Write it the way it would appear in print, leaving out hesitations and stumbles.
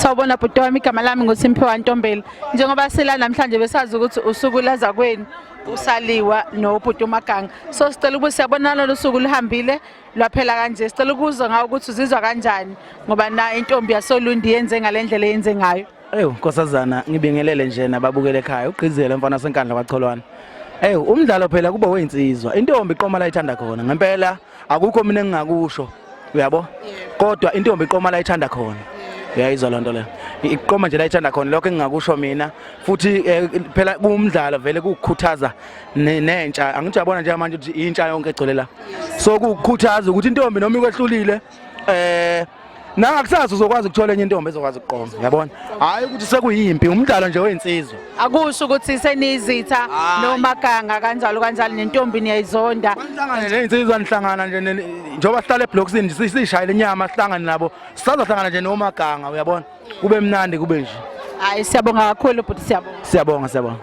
Sawubona bhuti wami, igama lami nguSimphiwa Ntombela. Njengoba sila namhlanje besazi ukuthi usuku laza kwenu usaliwa nobhuti uMaganga. So sicela ukuthi siyabona lolu suku luhambile lwaphela kanje. Sicela ukuzwa ngawo ukuthi uzizwa kanjani ngoba na intombi yasoLundi yenze ngalendlela eyenze ngayo. Ewu nkosazana, ngibingelele nje nababukele ekhaya, ugqizele mfana senkandla kwaCholwane. Ewu, umdlalo phela kuba weyinsizwa, intombi iqoma la ithanda khona ngempela, akukho mina engingakusho, uyabo, kodwa intombi iqoma la ithanda khona, uyayizwa loo nto leyo, iqoma nje la ithanda khona, lokho engingakusho mina. Futhi phela kuwumdlalo vele, kuwukukhuthaza nentsha, angithi uyabona njengamanje ukuthi intsha yonke egcwele la, so kuwukukhuthaza ukuthi intombi noma ikwehlulile nangakusasa uzokwazi ukuthola enye intombi ezokwazi ukuqoma, uyabona, hhayi ukuthi sekuyimpi, umdlalo nje weyinsizwa. Akusho ukuthi seniyizitha noMaganga kanjalo kanjalo, nentombi niyayizonda. Nihlangane neyinsizwa, nihlangana nje njengoba sihlala ebloksini siyishayela inyama, sihlangane nabo, sisazohlangana nje noMaganga, uyabona, kube mnandi kube nje. Hayi, siyabonga kakhulu bhuti, siyabonga. Siyabonga, siyabonga.